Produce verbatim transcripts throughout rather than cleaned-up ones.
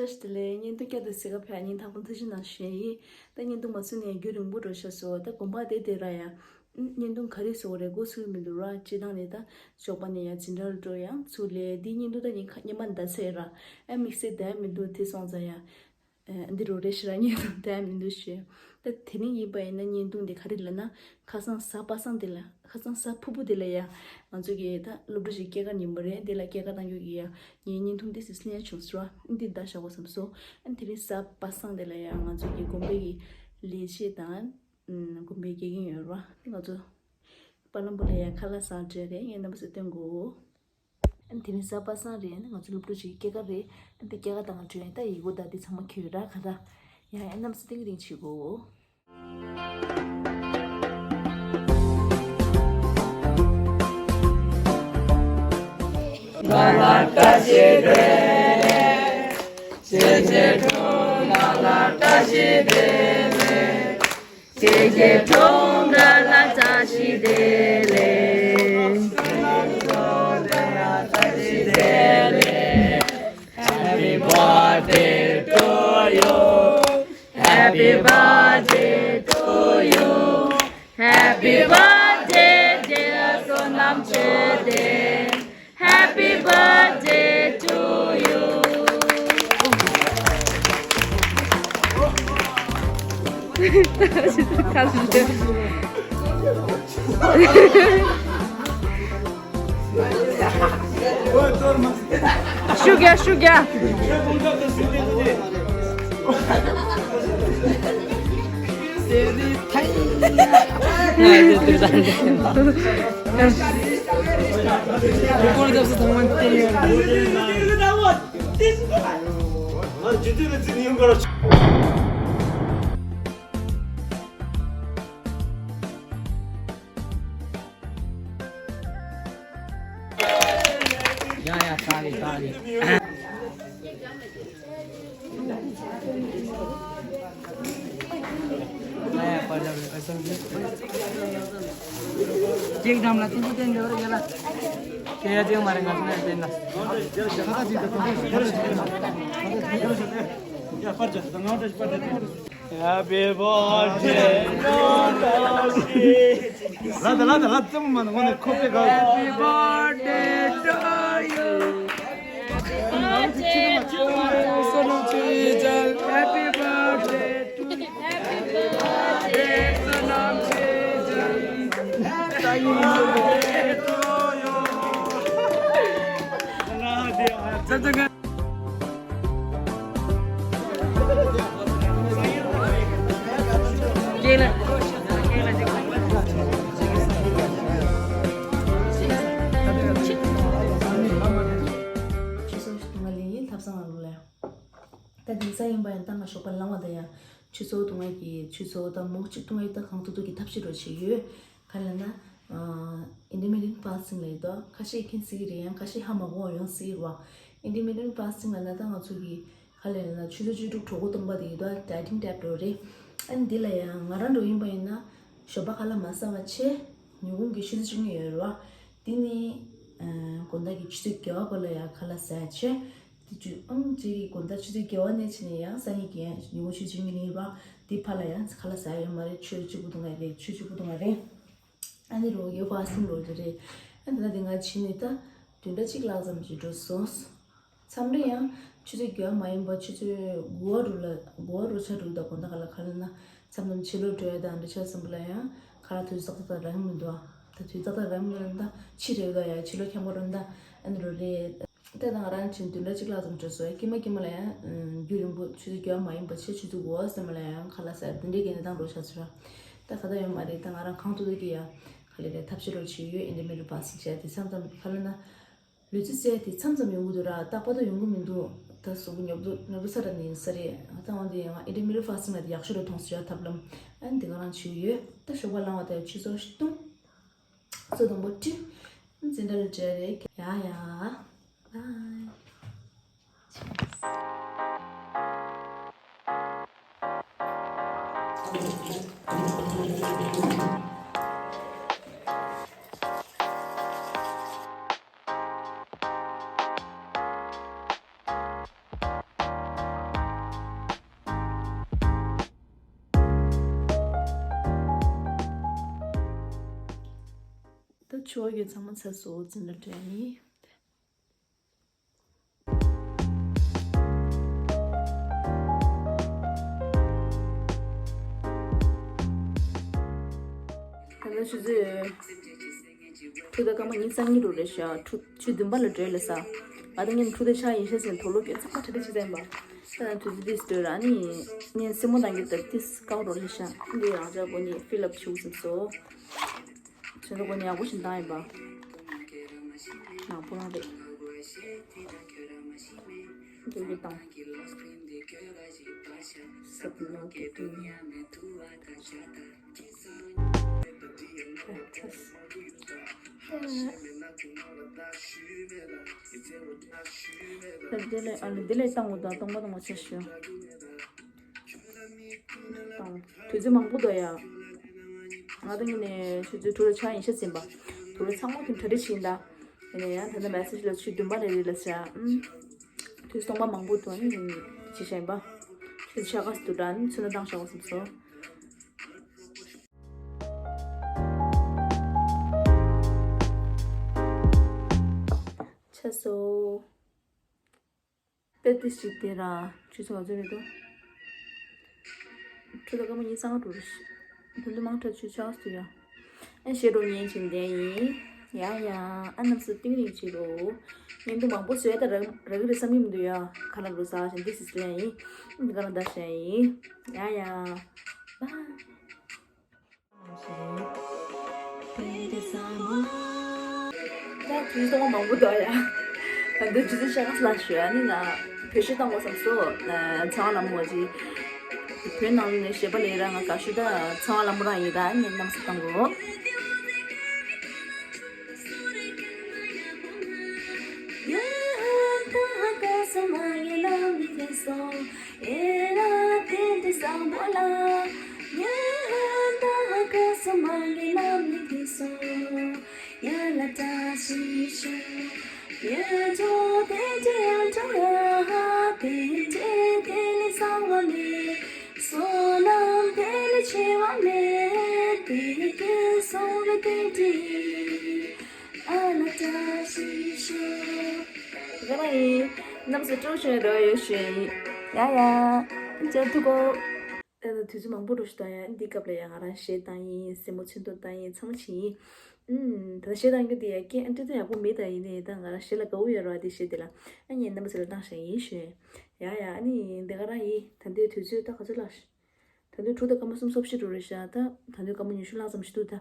བཀྲ་ཤིས་བདེ་ལེགས། བརྙན་ཐུང་བསྐྱར་དུ་གཟིགས་ག་ཕེབས་སྙིང་ཐག་པ་ནས་ཐུགས་རྗེ་གནང་ཞུ་ཡ་ཡིན། ད་བརྙན་ཐུང་མ་བཟོས་ནས་རྒྱུན་རིང་པོ་འགྲོ་ཤག་སོང་། ད་དགོངས་པ་དེ་དེ་ར་ཡ། བརྙན་ཐུང་ག་རེ་བཟོ་དགོས་རེད་མགོ་ཚོད་ཀྱི་མི་འདུག་ར། སྤྱིར་བཏང་ནས་ད་ཞོགས་པ་ནས་ཡ་འཛིན་གྲྭ་ལ་འགྲོ་ཡང་ཚུར་སླེབས། འདི་བརྙན་ཐུང་ད་ཉིན་ཁ་སྔོན་མ་འདའ་ཚར་ར། ཨ་དམིགས་བསལ་འདའ་མི་འདུག་དེ་སོང་ཙང་ཡ། ཨ་འདི་རུ་རེ་ཞིག་ར་བརྙན་ཐུང་འདའ་མི་འདུག་ཞུ། ད་དེ་རིང་ཡིན་པ་ཡིན་ན་བརྙན་ཐུང་འདི་ག་རེ་ལབ་ན། ཁ་སང་གཟའ་པ་སངས་འདི་ལ། ཁ་སང་གཟའ་ཕུར་བུ་འདི་ལ་ཡ། ང་ཚོ་གི་ད་སློབ་ཕྲུག་ཅིག་སྐྱེས་སྐར་ཉིན་མོ་རེད། འདི་ལ་སྐྱེས་སྐར་གཏང་རྒྱུ་གི་ཡ། ངའི་བརྙན་ཐུང་འདི་སིག་སི་ལེན་བྱུང་ཟེར་བ། འདི་འདའ་བཞག་དགོས་བསམ་སོང་། ཨ་དེ་རིང་གཟའ་པ་སངས་འདི་ལ་ཡ་ང་ཚོ་གི་དགོན་པའི་གི་ལས་བྱེད་དང་། ཨམ་དགོན་པའི་དགེ་རྒན་ཡོད་རེད་བ། ང་ཚོ་པ་ལམ་པོ་ལ་ཡ་ཁ་ལག་ཟ་འགྲོ་རེད། ངས་རྣམ་པ་ཚོ་སྟོན་དགོས། ཨ་དེ་རིང་གཟའ་པ་སངས་རེད། ང་ཚོ་སློབ་ཕྲུག་ཅིག་སྐྱེས་སྐར་རེད། ཨ་འདི་སྐྱེས་སྐར་གཏང་ག་འགྲོ་ཡིན། ད་ཡི་གུ་ད་འདི་ཚང་མ་ཁྱེར་ཡོད་ར་ག་ད། ཡ་ཡ་རྣམ་པ་ཚོ་ཏིང་རིང་བྱེད་དགོས། Happy birthday to you. Happy birthday to you. Happy birthday, dear Sonam Chede. Happy birthday to you. ཤུགས་རྒྱག་ཤུགས་རྒྱག་ཡ་ཡ་ས་རེད་ས་རེད། ཅིག་འགྲམ་ལ་ཏིང་ཏིང་ཏིང་འདྲ་བར་ཡ་ལ། ཁྱེད་ཡ་ཅིག་མ་རེད་ང་ཚོ་ནས་བསྟན་ན། Happy birthday to you. ལ་ད་ལ་ད་ལ་ཙམ་མ་ན་ངོ་ནས་ཁོ་པའི་ག Happy birthday to you. Happy birthday to you. Happy birthday to you. Happy birthday to you. ད་དེང་སང་ཡིན་པ་ཡང་ད་ང་ཞོགས་པ་ལངས་པ་དང་ཡང་ཆུ་ཚོད་དུ་ང་གི་ཆུ་ཚོད་ད་མོག་གཅིག་ཏུ་ང་ཡི་ད་གང་ཐུབ་ཐུབ་ཀྱི་ཐབས་ཤེས་རོ་བྱེད་ཡོད། ག་ལ་ན། ཨ། intermittent fasting ལ་ཡོད་དོ། ཁ་ཤས་མཁྱེན་སྲིད་ཀྱི་རེད། ཡང་ཁ་ཤས་ཧ་མ་གོ་བ་ཡོང་སྲིད་རེད་བ། Intermittent fasting ལ་ན་ད་ང་ཚོ་གི་ག་ལ་ན་ཆུ་ཚོད་བཅུ་དྲུག་གྲོད་ཁོག་སྟོང་པ་དེ་ཡོད་དོ། dieting tab འགྲོ་རེད། ཨ་ནི་འདི་ལ་ཡང་ང་རང་འགྲོ་ཡིན་པ་ཡིན་ན་ཞོགས་པ་ཁ་ལག་མ་ཟ་བ་བྱས། ཉིན་གུང་གི་ཆུ་ཚོད་བཅུ་གཉིས་ཡོད་རེད་བ། འདི་ནི། ཨ། དགོང་དག་གི་ཆུ་ཚོད་བརྒྱད་པ་བར་ལ་ཡང་ཁ་ལག་ཟ་ཡ་བྱས། དེ་དུས་ཨང་ཅིག་གི་དགོང་དག་ཆུ་ཚོད་བརྒྱད་པ་ནས་བྱས་ནས་ཡང་སང་ཉིན་གྱི་ཡང་ཉིན་གུང་ཆུ་ཚོད་བཅུ་གཉིས་ཡིན་པ། དེ་བར་ལ་ཡང་ཁ་ལག་ཟ་ཡ་ཡོད་མ་རེད། ཆུ་གཅིག་པུ་འཐུང་ཡ་རེད། ཆུ་གཅིག་པུ་འཐུང་ཡ་རེད། ཨ་ནི་རོ་ཡོད་པ་སིམ་རོ་དེ་རེད། ཨ་ནི་ད་དེ་ང་ཕྱིན་ནས་ད་བདུན་ཕྲག་གཅིག་ལྷག་ཙམ་ཅིག་འགྲོ་སོང་། མཚམས་རེ་ཡང་ཆུ་ཚོད་བརྒྱད་པ་མ་ཡིན་པ་ཆུ་ཚོད་དགུ་པ་རུ་ལ་དགུ་པ་རུ་ཆ་འགྲོ། ད་དགོང་དག་ག་ལ་ག་ལ་ན་མཚམས་མཚམས་ཕྱི་ལོགས་འགྲོ་ཡ་དང་འདྲ་ཆགས་སོང་བ་ལ་ཡང་ཁ་ལག་དུས་ཏག་ཏག་རག་མི་འདུག་ད་དུས་ཏག་ཏག་རག་མི་འདུག་ད་ཕྱི་རེད་ད་ཡ་ཕྱི་ལོགས་འཁྱམ་པ་རུ་ད་ཨ་ནི་རོ་རེད། ད་ད་ང་རང་ཕྱིན་བདུན་ཕྲག་གཅིག་ལྷག་ཙམ་འགྲོ་སོང་། ཀྱེ་མ་ཀྱེ་མ་ལ་ཡང་རྒྱུན་རིང་པོ་ཆུ་ཚོད་བརྒྱད་པ་མ་ཡིན་པ་ཆེ་ཆུ་ཚོད་དགུ་པ་ཙམ་ལ་ཡང་ཁ་ལག་ཟ་དེ་འདྲའི་གི་གནས་སྟངས་འགྲོ་ཆགས་སོང་ར། ད་ཁ་ད་ཡོད་མ་རེད། ད་ང་རང་གང་ཐུབ་ཐུབ་ཀྱིས་ཡ་ག་ལེ་རེད་ཐབས་ཤེས་རོགས་བྱེད་ཡོད། intermittent fasting བྱས་ཏེ་མཚམས་མཚམས་ག་ལ་ན། ལུས་རྩལ་རྩེ་དེ་མཚམས་མཚམས་ཡོང་གི་འདུག་ར། རྟག་པར་དུ་ཡོང་གི་མི་འདུག་ད་གཟུགས་པོ་ཉོབ་ཏོ་ཉོབ་ཏོ་ས་ར་ནི་ས་རེད། ད་འོན་ཏེ་ཡང་intermittent fasting ལ་དེ་ཡག་ཤོས་རུ་མཐོང་སོང་ཡ། ཐབས་ལམ་ཨ་ནི་དེ་ག་རང་བྱེད་ཀྱི་ཡོད། ད་ཞོགས་པ་ལངས་པ་དང་ཆུ་ཚོད་བཅུ་གསུམ་ཚོད་དང་པོ་བཀྲིས། འཛིན་གྲྭ་ལ་འབྲེལ་རེད་ཡ་ཡ། Bye. ཇོ་ཡོད་ཚང་མ་ཚ་སོ་འཛིན་གྲྭ་འདྲ་ཡིན། ད་ལྟ་ཆུ་ཚོད་ཕྲུ་གུ་སྐར་མ་ཉི་ཤུ་རྩ་གཉིས་འགྲོ་རེད་ཤག་ཕྲུ་ཆུ་བདུན་པ་ལ་འགྲོ་ལ་ས། ང་ད་ངས་ཕྲུ་གུ་ཆགས་ཡིན་ཤག་ཟེར་དོགས་སློང་སྐད་ཚང་མ་གྲ་སྒྲིག་བྱེད་ཙམ་པ། ད་ནང་དུས་ཚོད་འདི་སྟོད་ར་ནི་ངས་སེན་མོ་བཏང་གི་ད་ཏིས་བཀག་འགྲོ་ལ་ཤག་འདི་རང་ཅག་སྒོ་ནས་ཕི་ལབ་བྱུག་ཟིན་སོ། ཚོན་མདོག་ནི་ཡག་པོ་ཞིག་བཏང་ཡིན་པ། ནག་པོ་རང་རེད། འདི་གི་བཏང་། སབ་ནག་པོ་བཏང་། འདི་ལས་ཨ་ནི་འདི་ལས་བཏང་དགོས་ད་སྟོང་པ་སྟོང་པ་ཆ་ཞུ། དང་། དུས་ཚོད་མང་པོ་འདུག་ཡ། ང་ད་ངས་ནས་ཆུ་ཚོད་དྲུག་ལ་ཆགས་ཡིན་ཤག་ཟིན་པ། དུ་རུ་ཚང་མ་གི་གྲ་སྒྲིག་བྱས་ཡིན་ད། ཡིན་ན་ཡང་ད་ལྟ་མེ་སེ་ཇི་ལ་ཆུ་བདུན་པ་ལས་རེད་ལ་ཟེར་ཨ། དུས་སྟོང་པ་མང་པོ་འདུག་ཨ་ནི་ཡིན་ཅི་བྱས་ཡིན་པ། ཆུ་ཚོད་ཆ་ག་སུ་འདུག་ད་ཨ་ནི་ཚུར་ལ་བཏང་བཞག་པ་ཟིན་སོ། ཆ་སོ། དཔེ་དེ་ཞིག་དེ་ར་ཆུ་ཚོད་ག་ཚོད་རེད་དོ། ཁྲུ་ད་སྐར་མ་ཉི་ཤུ་རྩ་ལྔ་འགྲོ་རེད། དུ་དུ་མང་ཁྲ་ཆུ་ཆགས་སུ་ཡ། ཨེ་ཤེ་རོ་ཉན་བྱིན་ལྡན་ཡིན། ཡ་ཡ། ཨ་རྣམ་སུ་ཏིང་རིང་བྱེད་རོ། ཉན་དུ་མང་པོ་བཟོས་ད་ར་ར་གི་རེ་བསམ་ཡིན་འདུག་ཡ། ཁ་ལ་རུ་ས་ཞིན་འདི་སི་སི་ཡ་ཡིན། འདི་ག་ལ་འདའ་ཤ་ཡིན། ཡ་ཡ། བ། ད་དུས་ཚོད་མང་པོ་འདུག་ཡ། ད་འདི་ཇི་ལྟར་ཤ་ཁ་ལ་ཞུ་ཡ་ནི་ང་བེད་སྤྱོད་བཏང་དགོས་བསམ་སོང་། ཚང་བ་ལམ་མོ་ཅི། བོད་ནང་ནས་གཞས་པ་ལས་ར་ང་དགའ་ཤོས་ད་ཚང་བ་ལམ་མོ་རང་ཡིན་ར་ངས་རྣམ་སུ་བཏང་དགོས། ང་རང་ཡིན། རྣམ་སུ་སྤྲོ་བྱུང་རོགས་ཡོད་ཞུ་ཡིན། ཡ་ཡ། ཅེ་ཐུ་གོ། ཨ་ནི་དུས་ཚོད་མང་པོ་འགྲོ་ཞིག་བཏང་ཡ་འདི་སྐབས་ལ་ཡ་ང་རང་གཞས་བཏང་ཡིན་སེན་མོ་ཚོན་མདོག་བཏང་ཡིན་ཚང་མ་བྱེད་ཡིན། ཨུམ། ད་གཞས་བཏང་རྒྱུ་དེ་ཡ་སྐད་ཨ་འདྲ་ད་ཡག་པོ་མེད་ད་ཡིན་ནའི་ད་ང་རང་གཞས་ལ་དགའ་བོ་ཡོད་ར་དེ་གཞས་དེ་ལ་ཨ་ངས་རྣམ་པ་ཚོ་ལ་བཏང་བཞག་ཡིན་ཞུ། ཡ་ཡ་ཨ་ནི་འདི་ག་རང་ཡིན་ད་འདི་དུས་ཚོད་ད་ག་ཚོད་ལ། ད་འདི་དྲུག་དང་སྐར་མ་སུམ་ཅུ་སོ་བཞི་འགྲོ་རེད་ཤག་ད་ད་འདི་སྐར་མ་ཉི་ཤུ་ལྷག་ཙམ་ཞིག་འདུག་ད།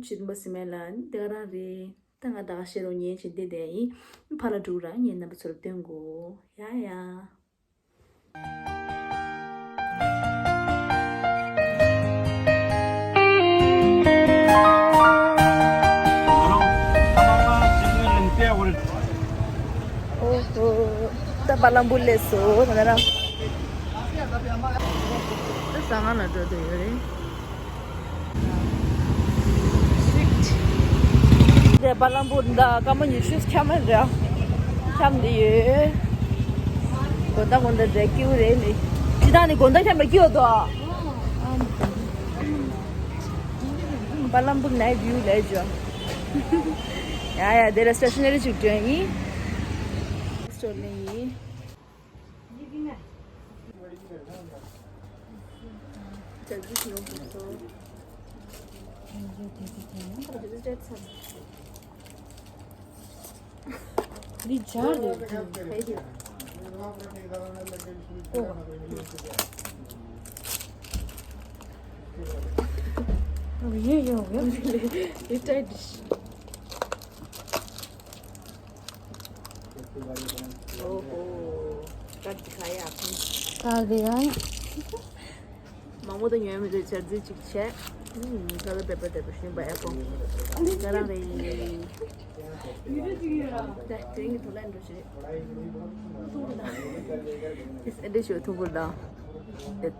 ཆིག་སྟོང་པ་སི་མེ་ལ་འདི་ག་རང་རེད། ད་ང་ད་ག་བཤད་རོགས་ཉན་བྱེད་འདི་བསྡད་ཡིན། ཕར་ལ་འགྲོ་ར་ངས་རྣམ་པ་ཚོ་ལ་སྟོན་དགོས། ཡ་ཡ། ཨོ་ཧོ། ད་བ་ལམ་བུ་སླེབས་སོང་ད་ང་རང་། ད་ཟ་ཁང་ལ་འགྲོ་འདོད་ཡོད་རེད། དེ་བ་ལམ་བུ་འདི་སྐར་མ་ཉི་ཤུ་འཁྱམས་རེད། འཁྱམས་བསྡད་ཡོད། དགོང་དག་དགོང་དག་འདྲ་སྐྱིད་པོ་རེད་ལེ། ཅི་ད་ནི་དགོང་དག་འཁྱམས་པ་སྐྱིད་པོ་འདུག་བ་ལམ་བུ་ནའི་བིའུ་ལས་བྱུང་། ཡ་ཡ་དེ་ལ་སི་ཊེ་ཤ་ན་རི་ཅིག་སྒྲོན་ཡིན། སི་ཊོར་ནས་ཡིན། འདི་སྦྱར་འདུག་ག་ཡི་དེ། ཨོ། ཨོ་ཡོད་ཡོད་ཡོད། འདི་ཏའི་འདི། ཨོ་ཧོ། དཀར་འདི་ག་ཡ་ཕུན། དཀར་འདི་ག་ཡ། མང་པོ་དང་ཉོས་མི་འདུག་སྦྱར་རྩི་གཅིག་བྱས། ཨུམ། ཁ་ལོ་པེ་པར་དེ་པར་ཤིང་པ་ཨེ་པོ། འདི་ག་རང་རེད། ད་དེ་རིང་གི་དུག་ལ་འགྲོ་ཞིག་རེད། ཨེ་འདྲ་ཞིག་ཐུག་པོ་ལ། དེ་ད།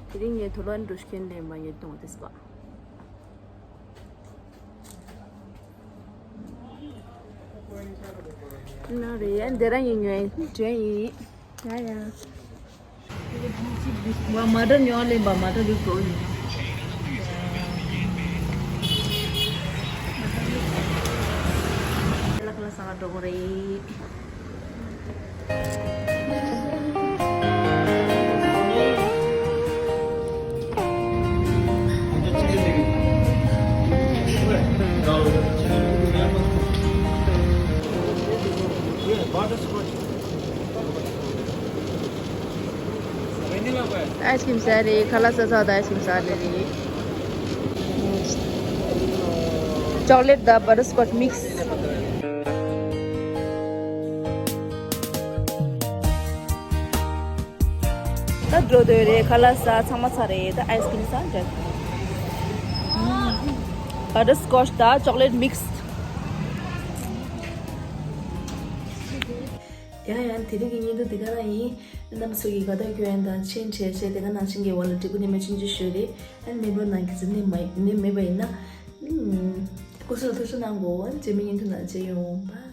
དེ་རིང་ངས་དུག་ལ་འགྲོ་ཤེས་ལེན་པ་ཉེ་གཏོང་དེ་སྤ། ན་རེ་ཡན་དེ་རང་ཡིན་ཉོན་དྲན་ཡིན། ཡ་ཡ། ང་མ་ཊར་ཉོ་ལེན་པ། མ་ཊར་ལུག་འགྲོ་ཡིན། ལག་ལ་ས་ག་འགྲོ་གི་རེད། ཨའི་སི་ཀྲིམ་ཟ་རེད། ཁ་ལག་ཟ་ཚར་དུས་ཨའི་སི་ཀྲིམ་ཟ་རེད། ཅོག་ལེཊ་དང་བ་ཊར་སི་ཀོ་ཅི་མིག་སི། ད་འགྲོ་འདོད་རེད། ཁ་ལག་ཟ་ཚང་མ་ཚར་རེད། ད་ཨའི་སི་ཀྲིམ་ཟ་འདོད། བ་ཊར་སི་ཀོ་ཅི་དང་ཅོག་ལེཊ་མིག་སི། ཡང་ཡང་དེ་རིང་གི་བརྙན་ཐུང་འདི་ག་རང་ཡིན། རྣམ་པ་ཚོ་གིས་དགའ་རྟགས་སྐྱོན་དང་མཆན་བྲིས་བྱས་དེ་ག་ནང་བཞིན་གྱི་འོག་ལ་འབྲས་བུ་ནས་མ་ཆུང་ཆུང་ཞུ་རེད། ཨ་ནི་མེད་པ་ནང་གི་ཟིན་ནས་མ་ནས་མེད་པ་ཡིན་ན། ཨུམ། སྐུ་གཟུགས་ལ་ཐུགས་ཞིབ་གནང་དགོས། རྗེས་མའི་བརྙན་ཐུང་ནང་མཇལ་ཡོང་། བྷའི།